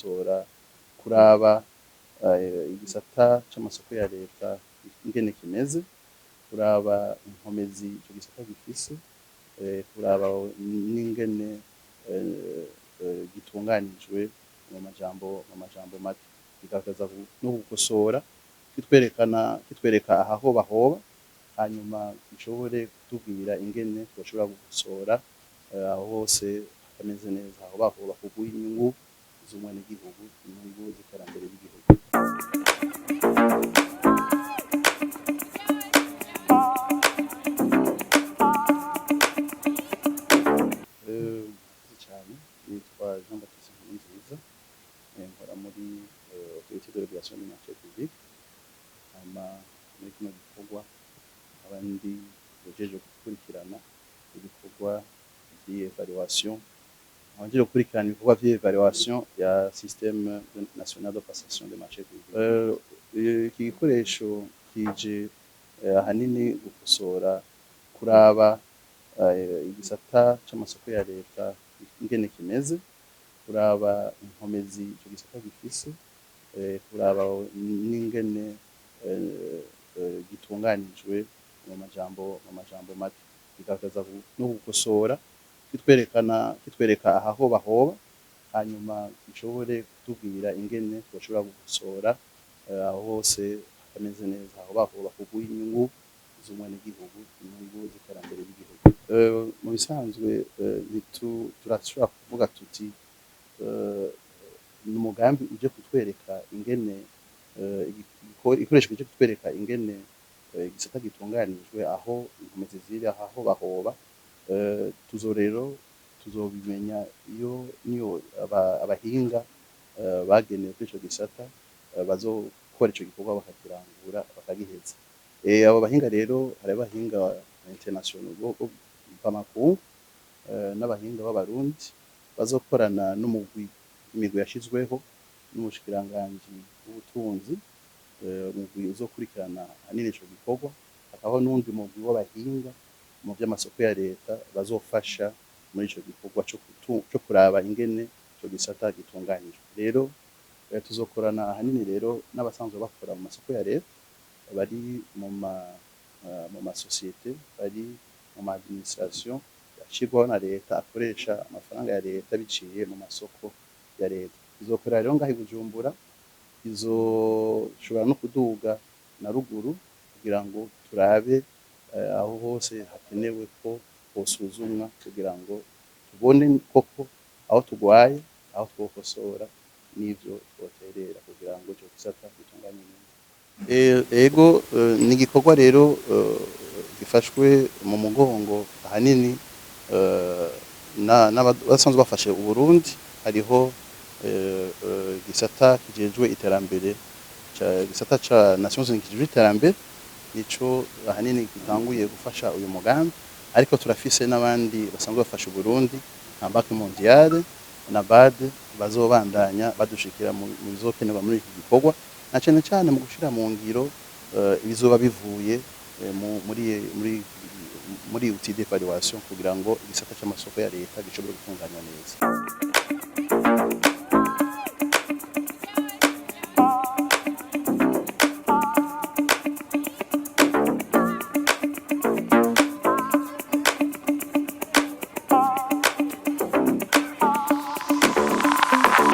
Gukosora, kuraba igisata c'amasoko ya leta ingene kimeze, kuraba inkomezi ico gisata gifise, kuraba n'ingene gitunganijwe mu majambo make. Kigaragaza no gukosora, kitwereka ahahoba hoba, hanyuma gishobore kutubwira ingene twoshobora gukosora aho hose hatameze neza, aho hoba kubw'inyungu z'umwenegihugu, inyungu z'iterambere ry'igihugu. Murakoze cane. Nitwa Jean Baptiste Nkurunziza, nkora muri Autorité de régulation des marchés publics. Hama muri kino gikorwa nkaba ndi ujejwe gukurikirana ibikorwa vy'évaluation, nkaba njeje gukurikirana ibikorwa vy'évaluation ya système national de passation des marchés publics. Iki gikoresho kije ahanini gukosora, kuraba igisata c'amasoko ya leta ingene kimeze, kuraba inkomezi ico gisata gifise, kuraba n'ingene gitunganijwe mu majambo make. Kigaragaza no gukosora, kitwereka ahahoba hoba, hanyuma gishobore kutubwira ingene twoshobora gukosora aho hose hatameze neza, aho hoba kubw'inyungu z'umwenegihugu, inyungu z'iterambere ry'igihugu. Mu bisanzwe turashobora kuvuga tuti ni umugambi uje kutwereka ingene igikoresho kije kutwereka ingene igisata gitunganijwe, aho inkomezi ziri, aho bahoba. Tuzo rero tuzobimenya iyo niyo abahinga bagenewe kuri ico gisata bazokora ico gikorwa bakakirangura bakagiheza. Abo bahinga rero, hari abahinga international bo mvamakungu n'abahinga b'Abarundi bazokorana n'umugwi, imigwi yashizweho n'umushikiranganji w'ubutunzi, umugwi uzokurikirana ahanini ico gikorwa. Hakabaho n'uwundi mugwi w'abahinga mu vy'amasoko ya leta bazofasha muri ico gikorwa co kuraba ingene ico gisata gitunganijwe. Rero tuzokorana ahanini rero n'abasanzwe bakora mu masoko ya leta, bari mu masosiyete, bari mu ma administration yashirwaho na leta, akoresha amafaranga ya leta biciye mu masoko ya leta. Izokorera rero ngaha i Bujumbura, izoshobora no kuduga na ruguru kugira ngo turabe aho hose hakenewe ko hosuzumwa, kugira ngo tubone koko aho tugwaye, aho twokosora n'ivyo twoterera kugira ngo ico gisata gitunganye neza. Ego, ni igikorwa rero gifashwe mu mugongo ahanini n'abasanzwe bafashe Uburundi. Hariho igisata kijejwe iterambere, igisata ca Nations Unies kijejwe iterambere, nico ahanini gitanguye gufasha uyu mugambi, ariko turafise n'abandi basanzwe bafasha Uburundi nka Banque Mondiale na BAD, bazobandanya badushikira mu bizokenerwa muri iki gikorwa, na cane cane mu gushira mu ngiro ibizoba bivuye muri outil d'évaluation, kugira ngo igisata c'amasoko ya leta gishobore gutunganywa neza.